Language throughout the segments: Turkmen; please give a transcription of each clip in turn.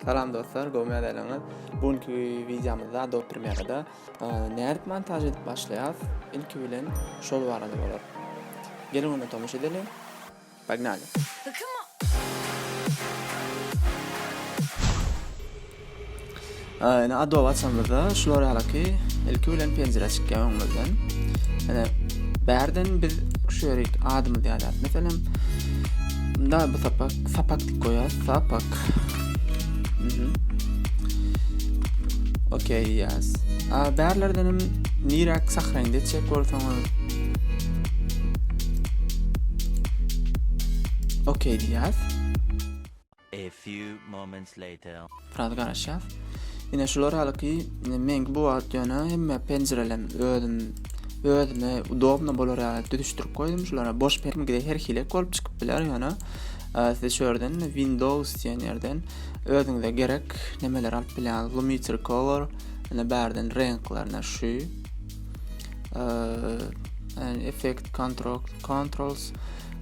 Salam dostlar, gowy ýagdaýlaryňyz. Bu günki wideomyzda Adobe Premiere-da e, nädip montaž edip başlaýarys? Ilki bilen şol barada bolar. Geliň onda tomaşa edeliň. Pognali. Ine Adobe açanymyzda şular ýalyky ilki bilen penjire çykýar öňümizden. Ine bärden biz şu ýerik adymyzy ýazýarys. Meselem, da bu sapak sapak diýip goýýarys. Sapak. Mhm. Okey diýýäris. A bärlerden hem niräk sahrenit etjek bolsaňyz Okey diýýäris. A few moments later. Biraz garaşýas. Ine şular ýalyky meňki bu wagt ýöne hemme penjirelem özüm özüme udobno bolar ýaly düzüşdirip goýdum. Şulara boş penjire her hili bolup çykyp biler ýöne e, siz şu ýerden Windows diýen ýerden özüňize gerek nemeleri alyp bilýäňiz. Lumetri Color, ine bärden reňklerine şu e, effect control controls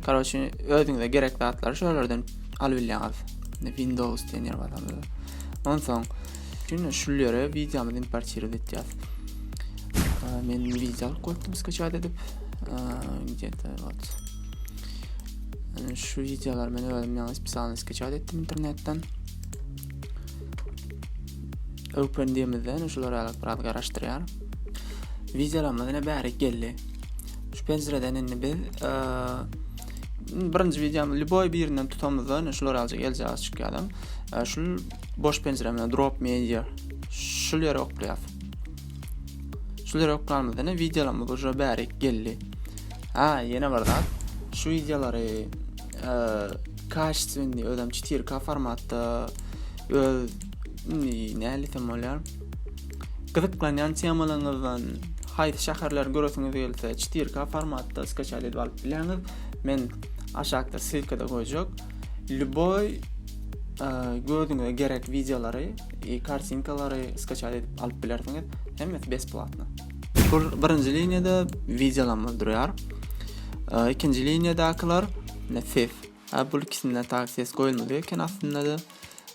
Karoçi özüňize gerek zatlary şu ýerlerden alyp bilýäňiz. Windows diýen ýer bar. Onsoň şimdi şu ýere wideomyzy importirowat etýäs. Men wideo alyp goýupdym skaçat edip. Где-то вот. Şu wideolary men özüm ýaňy spesialny skaçat etdim internetden. Open diýemizde şular ýaly biraz garaşdyrýar. Wideolarymyz ine bäri geldi. Şu penjireden indi biz birinji wideony lüboý birinden tutamyzda ine şular ýalyja geljek çykýar. Şu boş penjiremizde drop media şul ýere oklaýar. Şul ýere oklanymyzda ine wideolarymyz uje bäri geldi. Ha, ýene bir zat. Şu wideolary kaçestvenni özem 4K formatda öz indi näle desem bolýar. Gyzyklanýan temalaryňyzdan haýsy şäherleri göresiňiz gelse 4K formatda skaçat edip alyp bilýäňiz. Men aşakda ssylkada goýjak. Lüboý gözüňize gerek wideolary, kartinkalary skaçat edip alyp bilersiňiz. Hemmesi besplatno. Bu birinji liniýada wideolarymyz durýar. Ikinji liniýadakylar ses. Ha bu ikisinde tak ses goýulmadyk eken aslynda-da.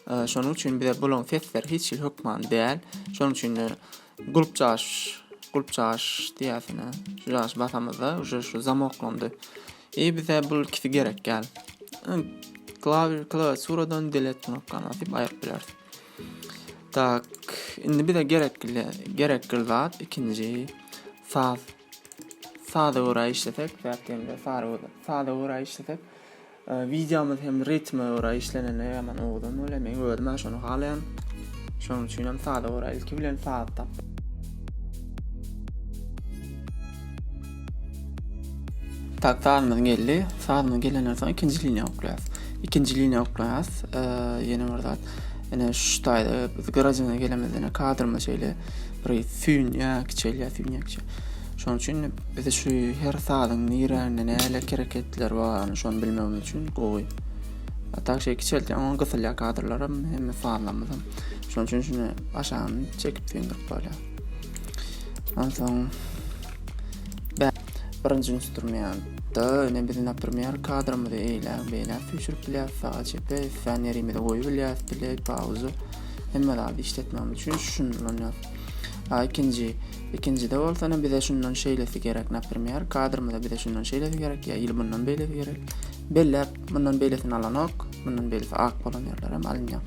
Şonuň üçin bize bularyň sesleri hiç hili hökman däl. Şonuň üçin de gulpjaş, gulpjaş diýýäsine. Şu jaş basamyzda uje şu zamoklandy. I bize bu ikisi gerek däl. Klawi klawiaturadan delete knopkany basyp aýryp bileris. Tak, indi bize gerekli gerekli zat ikinji saz. Saza görä işlesek, sebäp diýende saza görä işlesek Wideomyz hem ritme görä işlenende ýaman owadan bolýar. Men özüm şony halaýan. Şonuň üçin hem saza görä ilki bilen saz tap. Tak sazymyz geldi. Sazymyz gelenden soň ikinji liniýa oklaýas. Ikinji liniýa oklaýas. Ýene bir zat. Ene şu taýda biz garajyna gelemizde ene kadrymyz şeýle bir süýnýär, kiçelýär, süýnýär, kiçelýär. Şonuň üçin bize şu her sazyň nirände näle hereketler bar, şony bilmegimiz üçin gowy. A tak şey kiçeltýän, oňa gysylýar kadrlaram, hemme sazlamyzam. Şonuň üçin şuny aşagyny çekip süýndürip bolýar. Onsoň birinji instrumentda ine biz naprimer kadrymyzy eýläk beýläk süýşürip bilýäris, saga çepe, islän ýerimize goýup bilýäris, play, pauza, hemme zady işletmemiz üçin şuny ulanýarys. A ikinji Ikinjide bolsa ne bize şundan şeýlesi gerek, naprimer, kadrymyza bize şundan şeýlesi gerek, ýa il bundan beýlesi gerek. Belläp, bundan beýlesini alanok, bundan beýlesi ak bolan ýerler hem alynýar.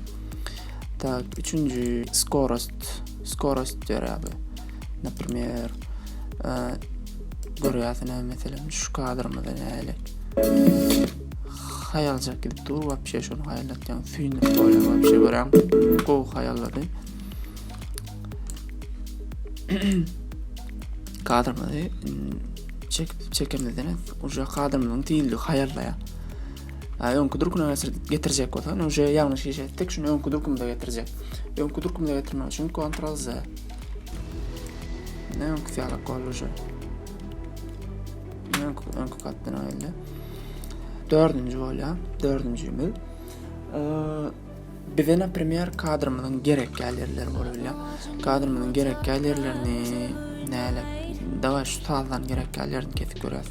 Tak, üçünji skorost, skorost diýer ýaly. Naprimer, e, görýäsine meselem şu kadrymyza näle haýaljak gidip dur, wapşe şony haýallatýaň, süýnüp bolýar wapşe görýäň, gowy haýallady. Kadrymyzy çekip çekemizden uje kadrymyzyň tizligi haýallaýar. Öňki durkuna getirjek bolsa, uje ýalňyş iş etdik, şuny öňki durkumyza getirjek. Öňki durkumyza getirmek üçin Ctrl Z. Ne öňküsi ýalak boldy uje. Öňki öňki katdyna geldi. Dördünji bolýar. Dördünjimiz. Bize naprimer kadrymyzyň gerek däl ýerleri bolup bilýär. Kadrymyzyň gerek däl ýerlerini näle? Dawaý şu sazdan gerek däl ýerini kesip görýäs.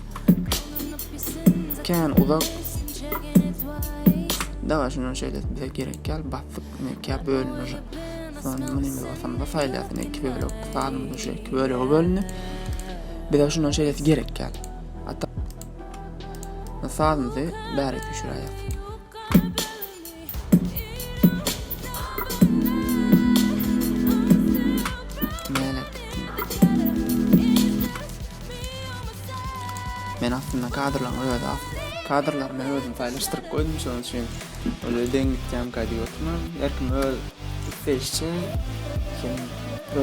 Kän uzak. Dawa şundan şeýle bize gerek gel basdyk ine ikä bölündi uje. Sonra muny basamda saýlaýas ine iki bölek sazymyz uje iki bölege bölündi. Bize şundan şeýlesi gerek gel. Hatta sazymyzy bäri düşüräýäs. Nälet. Men aslynda kadrlaryň özi kadrlary men özüm saýlaşdyryp goýdum şonuň üçin öyle deň gitýärmikä diýip otyrman. Her kim öz isleýşiçe hem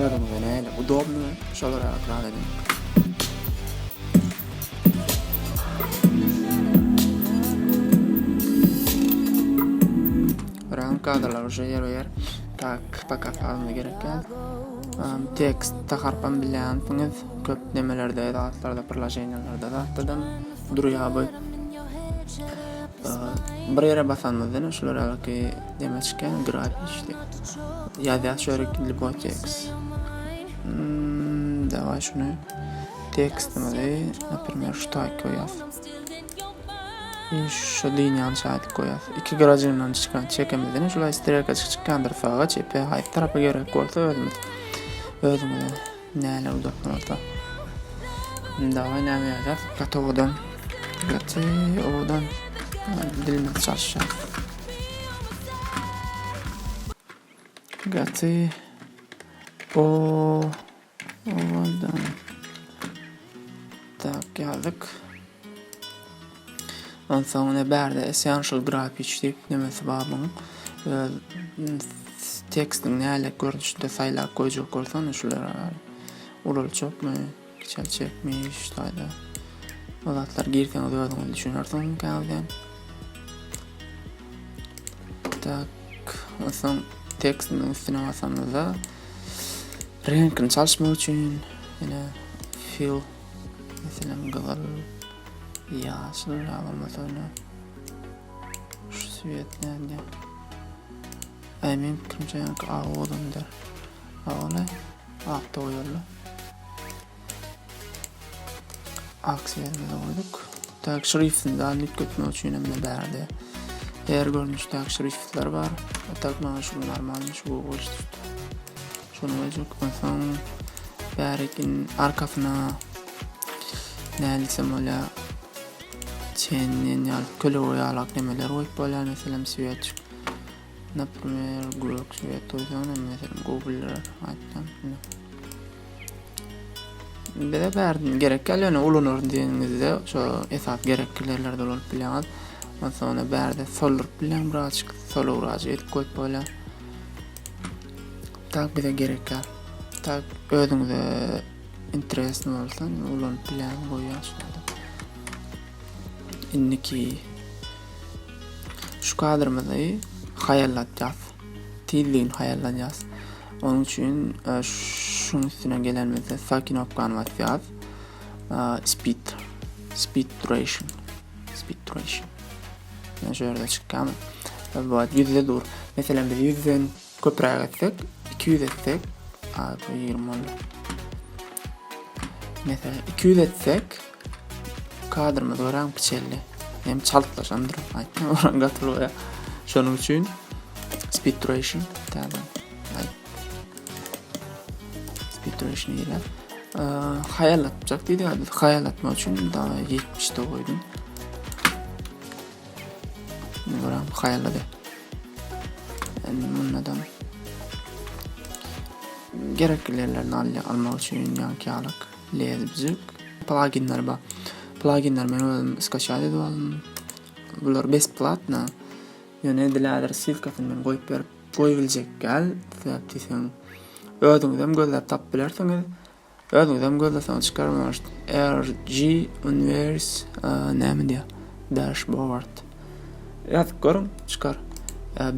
özüňize näle udobny şolara zat ediň. Ram kadrlar уже ýer ýer. Tak, пока sazymyz gerek däl. Tekst harpam bilýänsiňiz. Köp nemelerde, zatlarda, priloženiýalarda zatlardan durýar bu. Bir ýere basanymyzda ine şular ýalyky neme çykýar, grafik diýip. Ýazýar şu ýere любой tekst. Hmm, daway şuny tekstimizi, например, şu taýy goýýas. Şu dynýan şaýdyk goýýas. Iki gyrajygyndan çykan çekemizden şulay strelka çykýandyr saga, çepe, haýsy tarapa gerek bolsa özümiz özümize näle udobny bolsa. Daway näme ýazýas? Gaty owadan. Gaty owadan. Dilimizi çalyşýas. Gaty o owadan. Tak ýazdyk. Onsoň ine bärde essential graphics diýip nemesi bar muň. Öz tekstiň näle görnüşinde saýlap goýjak bolsaň şular ulaljakmy, kiçeltjekmi şu taýda. O zatlar girseňiz özüňiz düşünersiňiz käbirden. Tak, onsoň tekstiniň üstüne basamyzda reňkini çalyşmak üçin ýene fill meselem gyzyl ýaşyl ýa bolmasa ýene şu sweet näme Aý meň pikirimçe ýaňky ak owadandyr. Ak Akda goýarlar. Ak sweetimizi goýduk. Tak şriftini daha üýtgetmek üçin hem bärde her görnüşdäki şriftler bar. Tak maňa şu normal şu goýuşdy. Şony goýjak. Onsoň bärikin arkasyna nädilsem bolýar. Çenden ýaly kölege ýalak nemeler goýup bolýar. Meselem swetçik. Naprimer gök sweet goýsaň meselem gowy bildirer aýtsam. Bize bärden gerek gel ýöne ulanaryn diýeniňizde şo esas gerekli ýerlerde ulanyp bilýäňiz. Onsoň ony bärde solduryp bilýäň birazjyk solugrajyk edip goýup bolýar. Tak bize gerek ýa. Tak özüňize interesny bolsa ulanyp bilýäňiz goýýan şurada. Indiki şu kadrymyzy haýallatýas. Tizligini haýalladýas. Onuň üçin e, şuň üstüne gelenimizde sag knopkany basýas. E, speed. Speed duration. Speed duration. Yani şu ýerde çykýar. Bu ýüzde dur. Meselem biz ýüzden köpräk etsek, 200 etsek, a bu 20 boldy. Meselem 200 etsek kadrymyz örän kiçeldi. Hem çaltlaşandyr. Aýtma, oran gaty bolýar. Şonuň üçin speed duration täze. Speed duration diýilýär. Haýallatjak diýdik. Biz haýallatmak üçin daha 70-de goýdum. Buram haýallady. Indi mundan gerekli yerlerini almak üçin ýaňky ýalyk lezbjik pluginler bar. Pluginler men özüm skaçat edip aldym. Bular besplatno. Ýöne edil häzir ssylkasyny men goýup berip goýubiljek däl. Sebäp diýseň özüňizem gözläp tapyp bilersiňiz. Özüňizem gözleseňiz çykar может RG Universe näme diýýär dashboard ýazyp görüň çykar.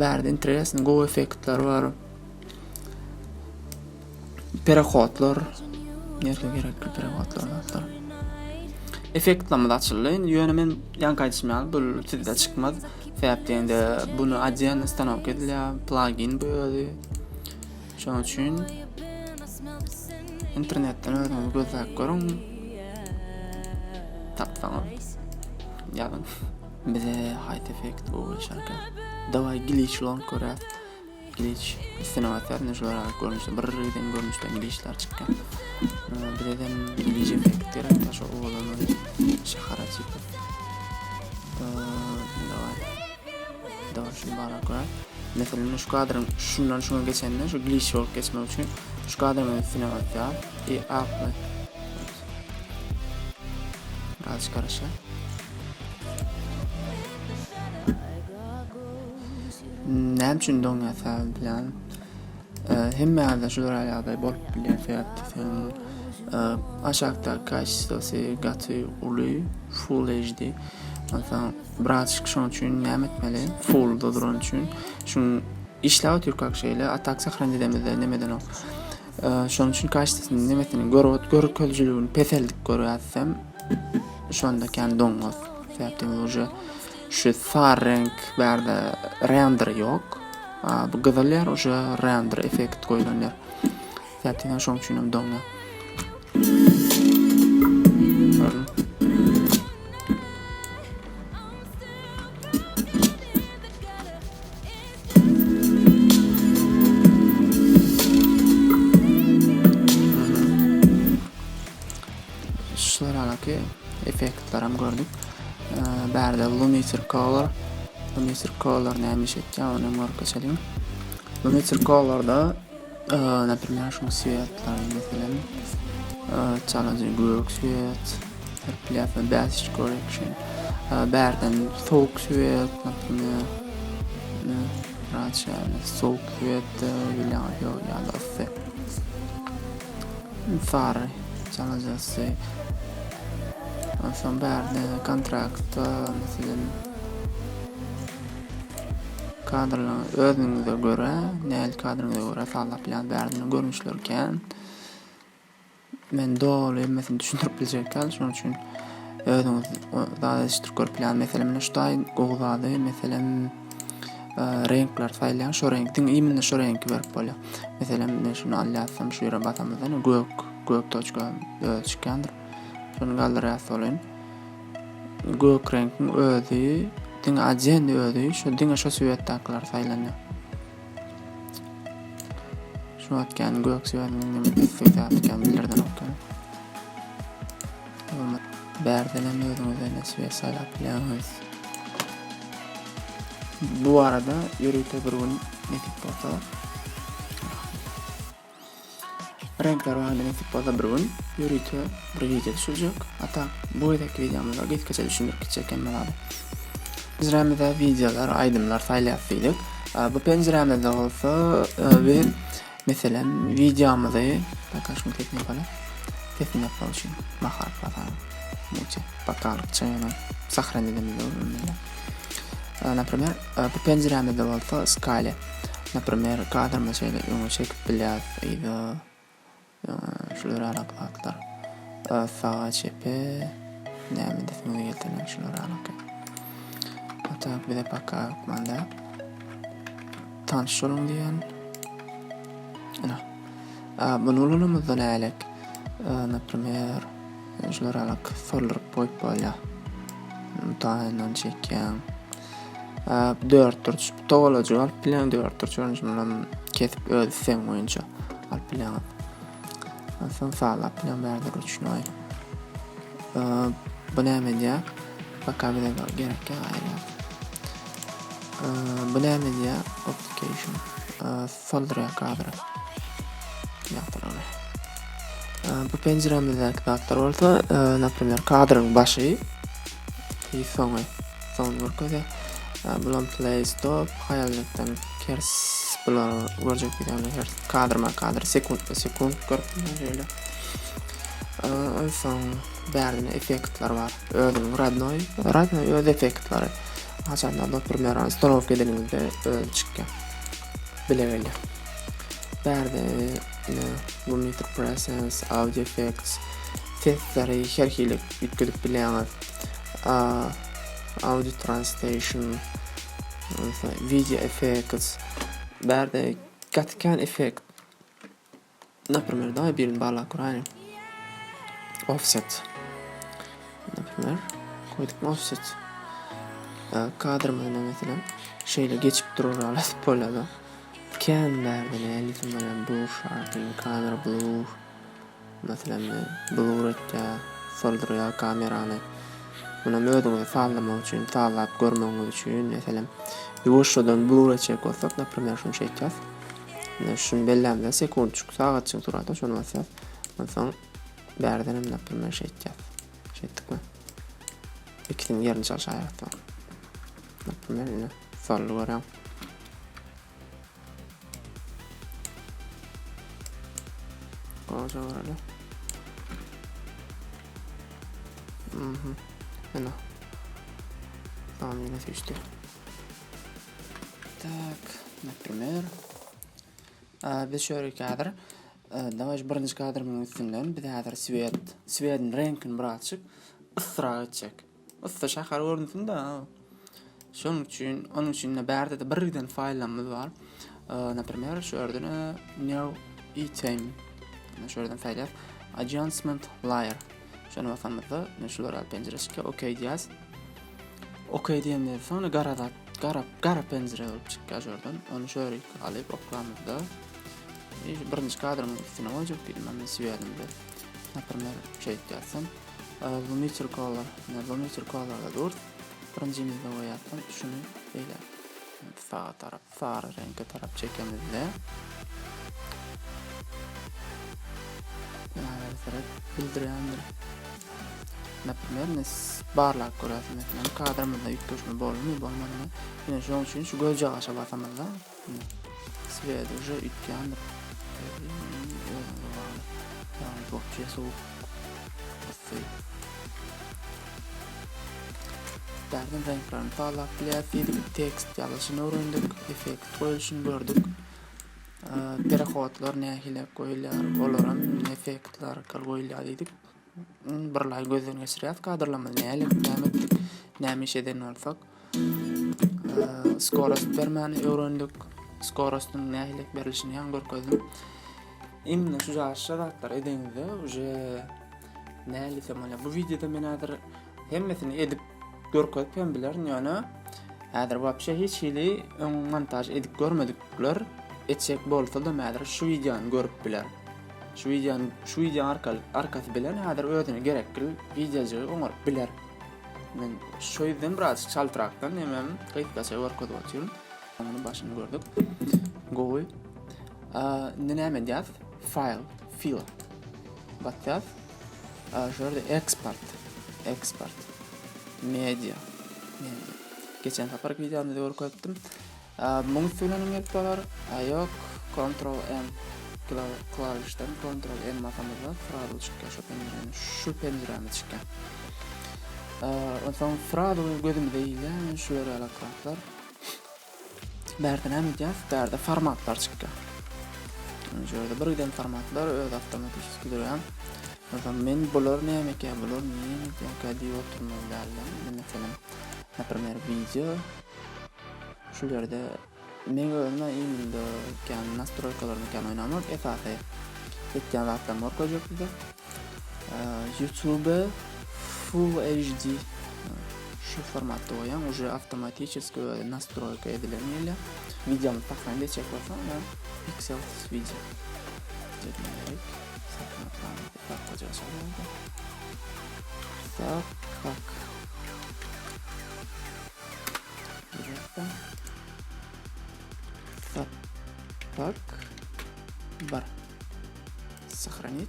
Bärde interesny gowy effektler bar. Perehodlar nirde gerekli perehodlar zatlar. Effektlerimiz açyldy. Indi ýöne men ýaňky aýdyşym ýaly bu sizde çykmaz. Sebäp diýende bunu отдельно установка edilýär. Plugin bu özi. Şonuň üçin internetden özüňiz gözläp görüň. Tapsaňyz ýazyň. Bize haýsy effekt gowy gelişerkä? Daway glitch ulanyp görýäs. Glitch üstüne basýas ine şular ýaly görnüşde bir giden görnüşde glitchler çykýar. Bize de glitch effekt gerek da şu owadan şahara çykyp. Daway. Daway şunu barlap görýäs. Meselem şu kadryň şundan şuna geçende şu glitch bolup geçmek üçin şu kadryň üstüne basýas. I apply. Birazcık garaşýar. Näme üçin doňýar sebäbi bilýän. Hemme ýerde şular ýaly ýagdaý bolup bilýär sebäp diýseň aşakda kaçestwosy gaty uly full HD. Onsoň birazjyk şonuň üçin näme etmeli? Fullda duran üçin şuň işläp otyrkak şeýle atak sahran edemizde nemedenok. Şonuň üçin kaçestwosy nemesini görüp görkezijiligini peseldip görýäsem şonda kän doňmaz. Sebäp diýseň uje şu sary reňk bärde render ýok. Bu gyzyl ýer uje render effekt goýlan ýer. Sebäp diýseň şonuň üçin hem doňýar. Şular alaki effektlerem gördük. Bärde Lumetri Color. Lumetri Color näme iş etýär, ony hem görüp geçeliň. Lumetri Colorda, naprimer, şuň swetlary meselem, çalaja gök swet, serpilýär, basic correction. Bärden sowuk swet, naprimer, sowuk swet, ýa-da yssy. Sary çalajasy. Onsoň bärde kontraktda meselem kadrlaryňyzy özüňize görä, nähili kadryňyza görä sazlap bilýäňiz. Bärde görnüşleri kän. Men doly hemmesini düşündirip biljek däl, şonuň üçin özüňiz zat edişdirip görüp bilýäňiz. Meselem, mine şu taý gowy zady, meselem, reňkler saýlaýaň, şo reňk, diňe imенно şo reňki berip bolýar. Meselem, men şuny alýasam, şu ýere basamyzda, ine, gök, gök toçka özi çykýandyr. Şony galdyrýas welin, gök reňkiň özi, diňe oddelnyý özi, şo diňe şo sweetdakylar saýlanýar. Şu wagt kän gök sweetiniň neme sweet kän bildirdenok ýöne. Bärdenem özüňize ne sweet saýlap bilýäňiz. Bu barada ýörite bir gün nesip bolsa reňkler barada nesip bolsa bir gün ýörite bir wideo düşürjek. A tak bu gezekki wideomyzda gysgaça düşündirip gitjek hemme zady. Penjirämizde wideolar, aýdymlar saýlaýas diýdik. Bu penjirämizde bolsa biz Meselem, wideomyzy, Baka şuň sesini ýapaly. Sesini ýapmak üçin mahal basaň. Muçe, bakalykça ýöne sahran edemizde bolmaly. Naprimer, bu penjirämizde bolsa skale. Naprimer, kadrymyzy şeýle öňe çekip bilýäris, yza, şular ýaly zatlar. Saga, çepe, näme edesiňiz gelse, şular ýaly. A tak bize paka hökman däl. Tanyş boluň diýýän. Ine. Muny ulanamyzda nälik? Naprimer, şular alak solduryp goýup bolýar. Taýyndan çekýäň. Dörtburç togalajyk alyp bilýäň, dörtburç görnüşini munam kesip öz islegiň boýunça alyp bilýäň. Onsoň sazlap bilýäň bärde ruçnoý. Bu näme edýär? Пока bize gerek ýa aýra. Bu näme edýär? Application. Soldurýar kadry. Ýagtylygyny. Bu penjiremizdäki zatlar bolsa, naprimer, kadryň başy i soňy. Soňuny görkezýär. Bulam play stop, haýaljakdan kers bular görjek diýseň her kadrma kadr sekuntma sekunt görüp bilýän şeýle. Onsoň bärde effektler bar. Özüniň radnoý, radnoý öz effektleri. Haçanda naprimer ustanowka edeniňizde özi çykýar. Bile gelýär. Bärde ine Lumetri Presence, Audio Effects sesleri her hili üýtgedip bilýäňiz. Audio Translation, Video Effects. Bärde gaty kän effekt Naprimer, dawaý birini barlap göräýliň. Offset. Naprimer, koýdukmy offset? Kadrymyz meselem şeýle geçip durar ýaly edip bolýar-da. Kän bärde nähili bolýar blur sharping, kamera blur. Meselem blur etýär, soldurýar kamerany. Munam özüňize sazlamak üçin, sazlap görmegiňiz üçin meselem ýuwaşjadan blur etjek bolsak, naprimer şuny şeýtýäs. Ine şuny bellämde sekuntjyk sagatjyk durada şony basýas. Onsoň bärdenem naprimer şeýtýäs. Şeýtdikmi? Ikisiniň ýerini çalşaýarys soň. Naprimer ine soldy görýäň. Goja göreli. Mhm. Ine. Tamam ýene süýşdi. Tak, naprimer. Biz şöyle häzir Dawaý şu birinji kadrymyň üstünden biz häzir swet, swediň reňkini birazjyk yssyrak etjek. Yssy şäher görünsün-de. Şonuň üçin, onuň üçin-de bärde-de bir giden faýllarymyz bar. Naprimer, şu ýerden new item. Şu ýerden saýlaýas. Adjustment layer. Şony basamyzda, şular ýaly penjire çykýar. OK diýýäs. OK diýenden soň gara zat, gara, gara penjire bolup çykýar şu ýerden. Ony şu ýere alyp oklamyzda birinji kadrymyň üstüne goýjak diýdim men swedimde. Naprimer, şeýtýäsem. Lumitur color, Lumitur colorda dur. Birinjimizde goýýasam şuny beýle saga tarap, sary reňke tarap çekemizde. Seret bildirýändir. Naprimer, barlap görýäs, meselem, kadrymyzda üýtgeşme boldumy, bolmadymy. Ine şonuň üçin şu gözjagaşa basamyzda Sweat uje üýtgändir. Özüňize bagly. Ýagny wobşe sowuk. Yssy. Bärden reňklerini sazlap bilýäs diýdik. Tekst ýazylyşyny öwrendik. Effekt goýulyşyny gördük. Perehodlar nähili goýulýar, olaram effektler arkaly goýulýar diýdik. Birlaý gözden geçirýäs kadrlarymyzy näle näme etdik, näme iş eden bolsak. Skorost bermäni öwrendik. Skorostyň nähili berilişini hem görkezdim. Indi şu jaşa zatlar edeňizde uje näle diýsem bolýar. Bu wideoda men häzir hemmesini edip görkezip hem bilerin ýöne häzir wapşe hiç hili öň montaž edip görmedikler etjek bolsa-da häzir şu wideony görüp biler. Şu wideony şu wideonyň arkaly arkasy bilen häzir özüne gerekli wideojygy oňaryp biler. Men şu ýüzden biraz çaltrakdan hemem gysgaça görkezip otyryn. Muny başyny gördük. Gowy. Indi näme edýäs? File, file. Batýas. Şu ýerde export, export. Media, media. Geçen sapar wideomyzda görkezipdim. Muň üsti bilen hem gelip bolar. A ýok, Ctrl M klawişden Ctrl M basamyzda srazu çykýar şu penjiräni, şu penjirämiz çykýar. Onsoň srazu gözümize ilýär şular ýaly zatlar. Bärde näme edýäs? Bärde formatlar çykýar. Şu ýerde bir giden formatlar öz awtomatiçeski durýar. Onsoň men bular näme ekä, bular näme edýärkä diýip oturmaly däldi. Meselem, naprimer, wideo Şu ýerde meň özüme iminde kän nastroýkalaryny kän oýnamak esasy etýän zatlarymy görkezjek size. YouTube Full HD şu formatda goýýan уже awtomatiçeski özi nastroýka edilen gelýär. Wideony sahran geçjek bolsaň, Pixel video. Tak, tak. Tak. Bar. Sahranit.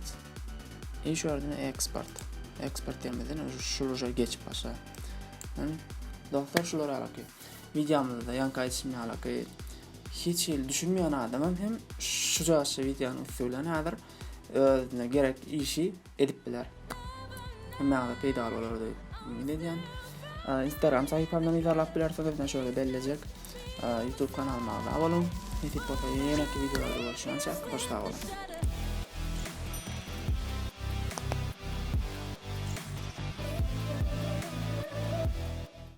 I şu ýerden eksport. Eksport diýemizden şu uje geçip başla. Dostlar şular ýalyky. Wideomyzda ýaňky aýdyşym ýalyky hiç hili düşünmeýän adamam hem şu jaşy wideonyň üsti bilen häzir özüne gerek işi edip biler. Hemmäňize peýdaly bolar diýip umyt edýän. Instagram sahypamdan yzarlap bilersiňiz. Men şöyle bellejek. YouTube kanalyma agza boluň. Nesip bolsa ýeneki wideolarda görüşýänçä hoş sag boluň.